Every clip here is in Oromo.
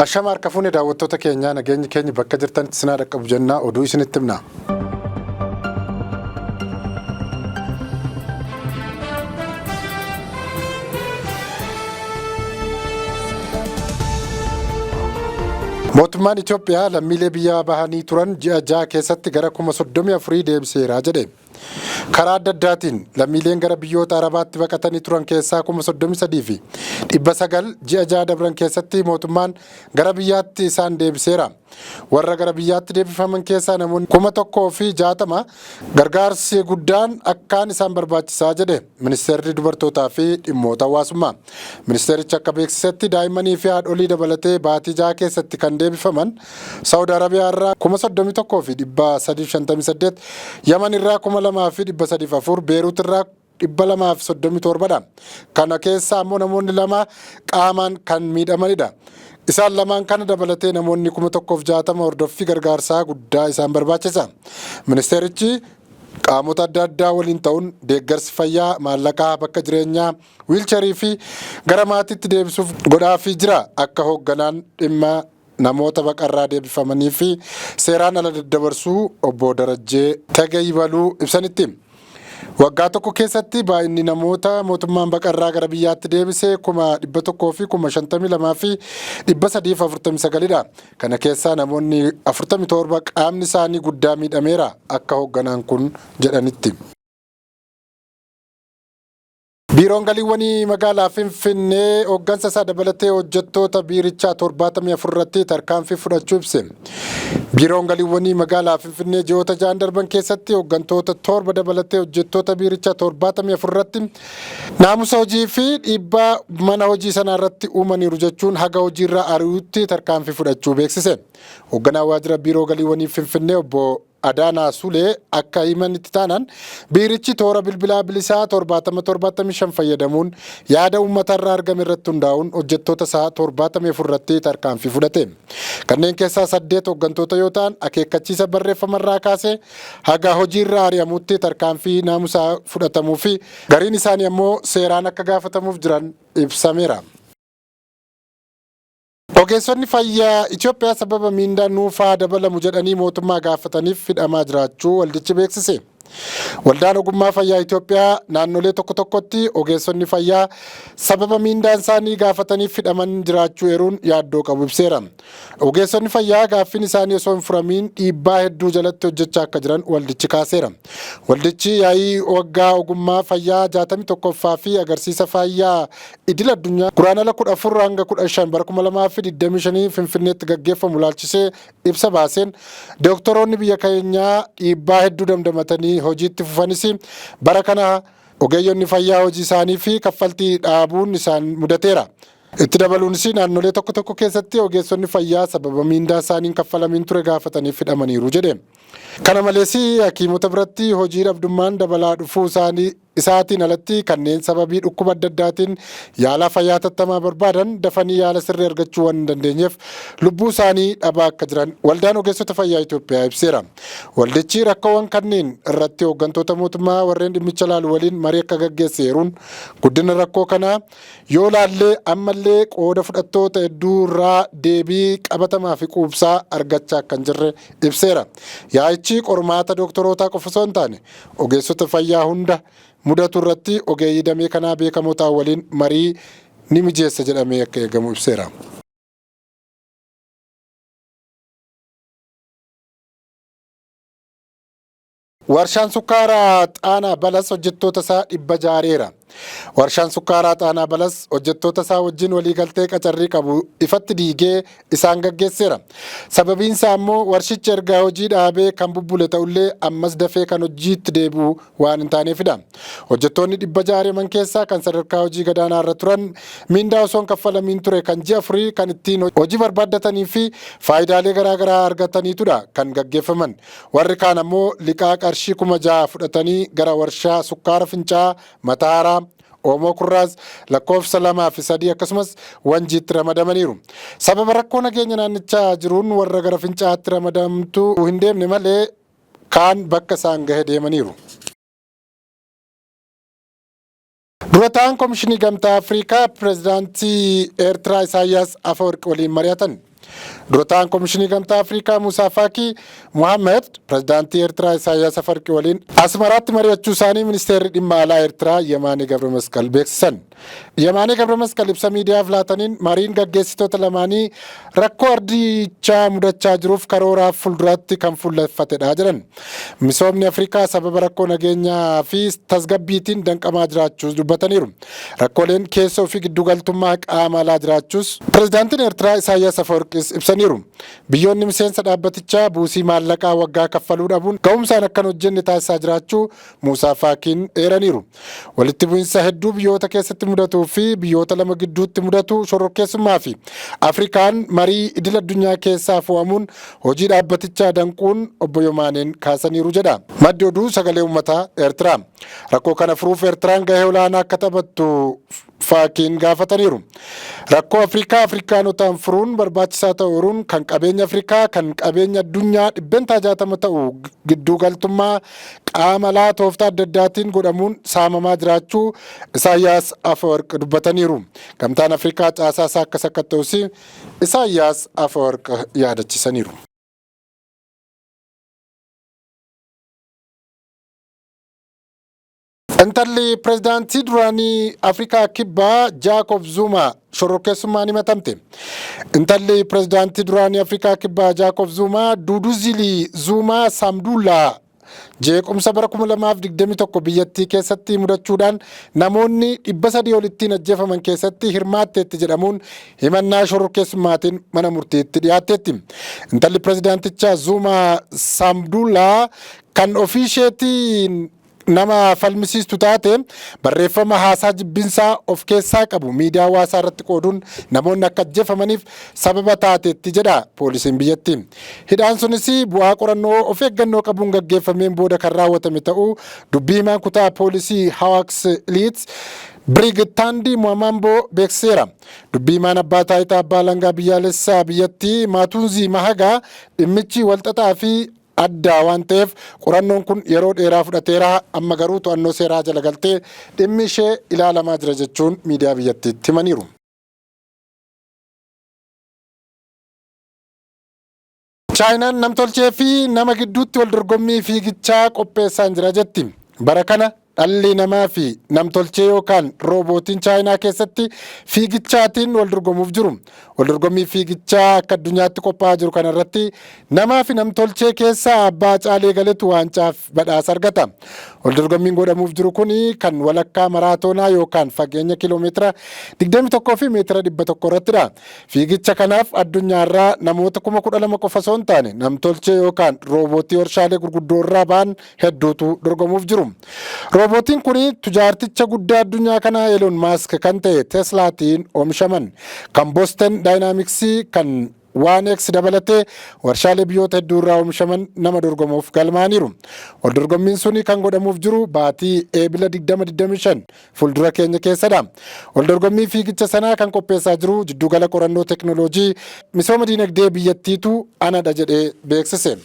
Ashama harka fuune daawwattoota keenyaa, nageenyi keenya bakka jirtanitti sinaa dhaqqabu jennaa oduu isinitti himna. Mootummaan Itoophiyaa lammiilee biyyaa bahanii turan ji'a 6 keessatti gara 34,000 deebiseera jedhe. Karaa adda addaatiin lammiileen gara biyyoota Arabaatti baqatanii turan keessaa 33,900 ji'a 6 dabran keessatti mootummaan gara biyyaatti isaan deebiseera. Warra gara biyyaatti deebifaman keessaa namoonni 1,060 gargaarsi guddaan akkaan isaan barbaachisaa jedhe Ministeerri Dubartootaa fi Dhimmoota Hawaasummaa. Ministeerichi akka beeksisetti daa'immanii fi haadholii dabalatee baatii 6 keessatti kan deebifaman Saawud Arabiyaa irraa 31,358, Yaman irraa 2,304, Beeruut irraa 237 dha. Kana keessaa ammoo namoonni 2 qaamaan kan miidhamanidha. Isaan lamaan kana dabalatee namoonni 1,060 hordoffii gargaarsaa guddaa isaan barbaachisa. Ministeerichi qaamota adda addaa waliin ta'uun deeggarsi fayyaa, maallaqaa, bakka jireenyaa, wiilcharii fi gara maatiitti deebisuuf godhaafii jira akka hoogganaan dhimma namoota baqarraa deebifamanii fi seeraan ala daddabarsuu obbo Darajjee Tagayibaluu ibsanitti. Waggaa tokko keessatti baay'inni namoota mootummaan baqarraa gara biyyaatti deebise 100,000 fi 52,349dha. Kana keessaa namoonni 47 qaamni isaanii guddaa miidhameera akka hoogganaan kun jedhanitti. Biiroon Galiiwwanii magaalaa Finfinnee hooggansa isaa dabalatee hojjettoota biirichaa 74 irratti tarkaanfii fudhachuu ibse. Biiroon Galiiwwanii magaalaa Finfinnee ji'oota 6 darban keessatti hooggantoota 7 dabalatee hojjettoota biirichaa 74 irratti naamusa hojii fi dhiibbaa mana hojii sanaa irratti uumaniiru jechuun haga hojiirraa ari'uutti tarkaanfii fudhachuu beeksise. Hoogganaa waajjira Biiroo Galiiwwanii Finfinnee obbo Adaanaa Sulee akka himanitti taanaan biirichi toora bilbilaa bilisaa 70 75 fayyadamuun yaada uummatarraa argame irratti hundaa'uun hojjettoota isaa 74 irratti tarkaanfii fudhate. Kanneen keessaa 8 hooggantoota yoo ta'an akeekkachiisa barreeffamarraa kaasee haga hojiirraa ari'amutti tarkaanfii naamusaa fudhatamuu fi gariin isaanii ammoo seeraan akka gaafatamuuf jiran ibsameera. Ogeessonni fayyaa Itoophiyaa sababa miindaan nuufaa dabalamu jedhanii mootummaa gaafataniif hidhamaa jiraachuu waldichi beeksise. Waldaan Ogummaa Fayyaa Itoophiyaa naannolee tokko tokkotti ogeessonni fayyaa sababa miindaan isaanii gaafataniif hidhaman jiraachuu eeruun yaaddoo qabu ibseera. Ogeessonni fayyaa gaaffiin isaanii osoo hin furamiin dhiibbaa hedduu jalatti hojjechaa akka jiran waldichi kaaseera. Waldichi yaa'ii waggaa ogummaa fayyaa 61ffaa fi agarsiisa fayyaa idil addunyaa Guraandhala 14 hanga 15 bara 2025 Finfinneetti gaggeeffamu ilaalchisee ibsa baaseen, dooktoroonni biyya keenyaa dhiibbaa hedduu damdamatanii hojiitti fufanis bara kana ogeeyyonni fayyaa hojii isaanii fi kaffaltii dhaabuun isaan mudateera. Itti dabaluunis naannolee tokko tokko keessatti ogeessonni fayyaa sababa miindaa isaaniin kaffalamiin ture gaafataniif hidhamaniiru jedhe. Kana malees hakiimota biratti hojii dhabdummaan dabalaa dhufuu isaanii isaatiin alatti kanneen sababii dhukkuba adda addaatiin yaala fayyaa hatattamaa barbaadan dafanii yaala sirrii argachuu waan hin dandeenyeef lubbuu isaanii dhabaa akka jiran Waldaan Ogeessota Fayyaa Itoophiyaa ibseera. Waldichi rakkoowwan kanneen irratti hooggantoota mootummaa warreen dhimmicha ilaalu waliin marii akka gaggeesse eeruun, guddina rakkoo kanaa yoo laallee ammallee qooda fudhattoota hedduu irraa deebii qabatamaa fi quubsaa argachaa akka hin jirre ibseera. Yaa'ichi qormaata dooktorootaa qofa osoo hin taane ogeessota fayyaa hunda mudatu irratti ogeeyyii damee kanaa beekamoo ta'an waliin marii ni mijeessa jedhamee akka eegamu ibseera. Warshaan sukkaaraa Xaanaa Balas hojjettoota isaa 600 ari'eera. Warshaan sukkaaraa Xaanaa Balas hojjettoota isaa wajjin waliigaltee qacarrii qabu ifatti diigee isaan gaggeesseera. Sababiin isaa ammoo warshichi erga hojii dhaabee kan bubbule ta'ullee ammas dafee kan hojiitti deebi'u waan hin taaneefidha. Hojjettoonni 600 ari'aman keessaa kan sadarkaa hojii gadaanaa irra turan miindaa osoo hin kaffalamiin ture kan ji'a afurii kan ittiin hojii barbaaddatanii fi faayidaalee garaagaraa argataniitudha kan gaggeeffaman. Warri kaan ammoo liqaa qarshii 6,000 fudhatanii gara warshaa sukkaara Fincaa'aa, Matahaaraa, Oomoo Kurraaz, lakkoofsa 2 fi 3 akkasumas Wanjiitti ramadamaniiru. Sababa rakkoo nageenya naannichaa jiruun warra gara Fincaa'aatti ramadamtu hin deemne malee kaan bakka isaan gahe deemaniiru. Dura ta'an Komishinii Gamtaa Afrikaa Pireezidaantii Eertiraa Isaayyaas Afawarqi waliin mari'atan. Dura taa'aan Komishinii Gamtaa Afrikaa Musaa Faakii Muhammad pirezidaantii Eertiraa Isaayyaas Afarqii waliin Asmaraatti mari'achuu isaanii ministeerri dhimma alaa Eertiraa Yemaanee Gabramasqal beeksisan. Yemaanee Gabramasqal ibsa miidiyaaf laataniin mariin gaggeessitoota lamaanii rakkoo ardichaa mudachaa jiruuf karooraaf fuulduratti kan fuulleffatedha jedhan. Misoomni Afrikaa sababa rakkoo nageenyaa fi tasgabbiitiin danqamaa jiraachuus dubbataniiru. Rakkooleen keessoo fi giddugaltummaa qaama alaa jiraachuus pirezidaantiin Eertiraa Isaayyaas Afawarqiis ibsaniiru. Biyyoonni miseensa dhaabbatichaa buusii maallaqaa waggaa kaffaluu dhabuun ga'umsaan akkan hojjenne taasisaa jiraachuu Muusaa Faakiin eeraniiru. Walitti bu'insa hedduu biyyoota keessatti mudatuu fi biyyoota lama gidduutti mudatu shororkeessummaa fi Afrikaan marii idil addunyaa keessaa fo'amuun hojii dhaabbatichaa danquun obbo Yomaaneen kaasaniiru jedha. Maddi oduu sagalee uummataa Eertiraa. Rakkoo kana furuuf Eertiraan gahee olaanaa akka taphattu Faakiin gaafataniiru. Rakkoo Afrikaa Afrikaanotaan furuun barbaachisaa ta'uuruun kan qabeenya Afrikaa kan qabeenya addunyaa 60% ta'u gidduugaltummaa qaama alaa tooftaa adda addaatiin godhamuun saamamaa jiraachuu Isaayyaas Afawarq dubbataniiru. Gamtaan Afrikaa caasaa isaa akka sakatta'us Isaayyaas Afawarq yaadachiisaniiru. Intalli pirezidaantii duraanii Afrikaa Kibbaa Jaakob Zuumaa shororkeessummaan himatamte. Intalli pirezidaantii duraanii Afrikaa Kibbaa Jaakob Zuumaa Duuduzilii Zuumaa Saamdullaa jeequmsa bara 2021 biyyattii keessatti mudachuudhaan namoonni 300 olittiin ajjeefaman keessatti hirmaatteetti jedhamuun himannaa shororkeessummaatiin mana murtiitti dhiyaatteetti. Intalli pirezidaantichaa Zuumaa Saamdullaa kan ofii isheetiin nama falmisiistu taate barreeffama haasaa jibbinsaa of keessaa qabu miidiyaa hawaasaa irratti qooduun namoonni akka ajjeefamaniif sababa taateetti jedha poolisiin biyyattii. Hidhaan sunis bu'aa qorannoo of eeggannoo qabuun gaggeeffameen booda kan raawwatame ta'uu dubbii himaan kutaa poolisii Hawaks Liits Brig Taandii Muamamboo beeksiseera. Dubbii himaan abbaa taayitaa abbaa alangaa biyyaalessaa biyyattii Maatunzii Mahagaa dhimmichi walxaxaa fi addaa waan ta'eef qorannoon kun yeroo dheeraa fudhateera, amma garuu to'annoo seeraa jala galtee dhimmi ishee ilaalamaa jira jechuun miidiyaa biyyattiitti himaniiru. Chaayinaan namtolchee fi nama gidduutti wal dorgommii fiigichaa qopheessaan jira jetti. Bara kana dhalli namaa fi namtolchee yookaan roobootiin Chaayinaa keessatti fiigichaatiin wal dorgomuuf jiru. Wal dorgommii fiigichaa akka addunyaatti qophaa'aa jiru kana irratti namaa fi namtolchee keessaa abbaa caalee galetu waancaaf badhaasa argata. Wal dorgommiin godhamuuf jiru kun kan walakkaa maraatoonaa yookaan fageenya kiiloomeetira 21 fi meetira 100 irrattidha. Fiigicha kanaaf addunyaarraa namoota 12,000 qofa osoo hin taane namtolchee yookaan roobootii warshaalee gurguddoo irraa ba'an hedduutu dorgomuuf jiru. Roobootiin kun tujaarticha guddaa addunyaa kanaa Elon Musk kan ta'e Teslaatiin oomishaman. Kan Boston Dynamics kan One X dabalatee warshaalee biyyoota hedduu irraa oomishaman nama dorgomuuf galmaaniiru. Wal dorgommiin suni kan godhamuuf jiru baatii Eebila 2025 fuuldura keenya keessadha. Wal dorgommii fiigicha sanaa kan qopheessaa jiru jiddugala qorannoo teknooloojii misooma diinagdee biyyattiitu anadha jedhee beeksise.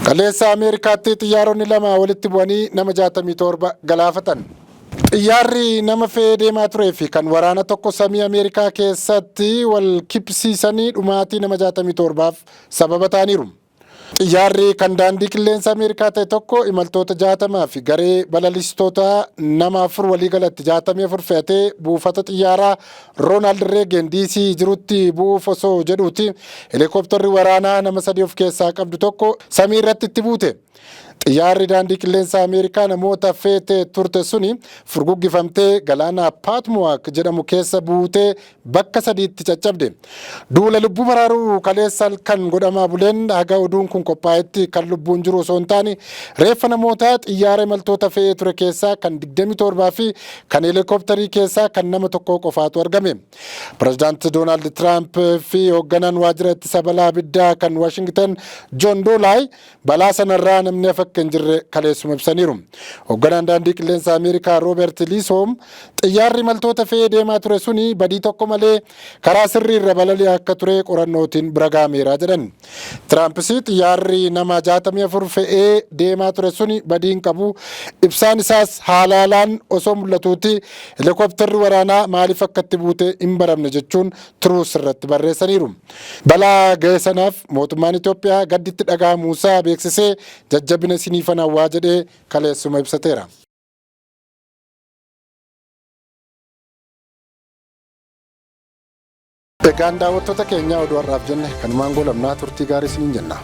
Kaleessa Ameerikaatti xiyyaaronni lama walitti bu'anii nama 67 galaafatan. Xiyyaarri nama fe'ee deemaa turee fi kan waraana tokko samii Ameerikaa keessatti wal kibsiisanii dhumaatii nama 67f sababa ta'aniiru. Xiyyaarri kan daandii qilleensa Ameerikaa ta'e tokko imaltoota 60 fi garee balalistoota nama afur waliigalatti 64 fe'atee buufata xiyyaaraa Roonaald Reegen DC jirutti bu'uuf osoo jedhuuti helikoptarri waraanaa nama sadii of keessaa qabdu tokko samii irratti itti buute. Xiyyaarri daandii qilleensa Ameerikaa namoota feetee turte suni furguggifamtee galaana Paatmuwaak jedhamu keessa buutee bakka sadiitti caccabde. Duula lubbuu baraaruu kaleessa halkan godhamaa buleen haga oduun kun qophaa'etti kan lubbuun jiru osoo hin taane reeffa namoota xiyyaara imaltoota fe'ee ture keessaa kan 27 fi kan helikoptarii keessaa kan nama tokkoo qofaatu argame. Pirezidaanti Doonaald Tiraamp fi hoogganaan waajjira ittisa balaa abiddaa kan Waashingtan Joon Doolaay balaa sanarraa namni hafe akka hin jirre kaleessuma ibsaniiru. Hoogganaan daandii qilleensa Ameerikaa Rooberti Liisoom xiyyaarri imaltoota fe'ee deemaa ture suni badii tokko malee karaa sirrii irra balali'aa akka ture qorannootiin bira gahameera jedhan. Tiraampis xiyyaarri nama 64 fe'ee deemaa ture suni badii hin qabu. Ibsaan isaas haalaalaan osoo mul'atuuti helikoophtarri waraanaa maaliif akka itti buute hin baramne jechuun Truth irratti barreessaniiru. Balaa ga'e sanaaf mootummaan Itoophiyaa gadditti dhaga'amuusaa beeksisee jajjabina isiniifan hawwaa jedhee kaleessuma ibsateera. Egaan daawwattoota keenyaa, oduu har'aaf jenne kanumaan goolabnaa. Turtii gaarii isiniin jenna.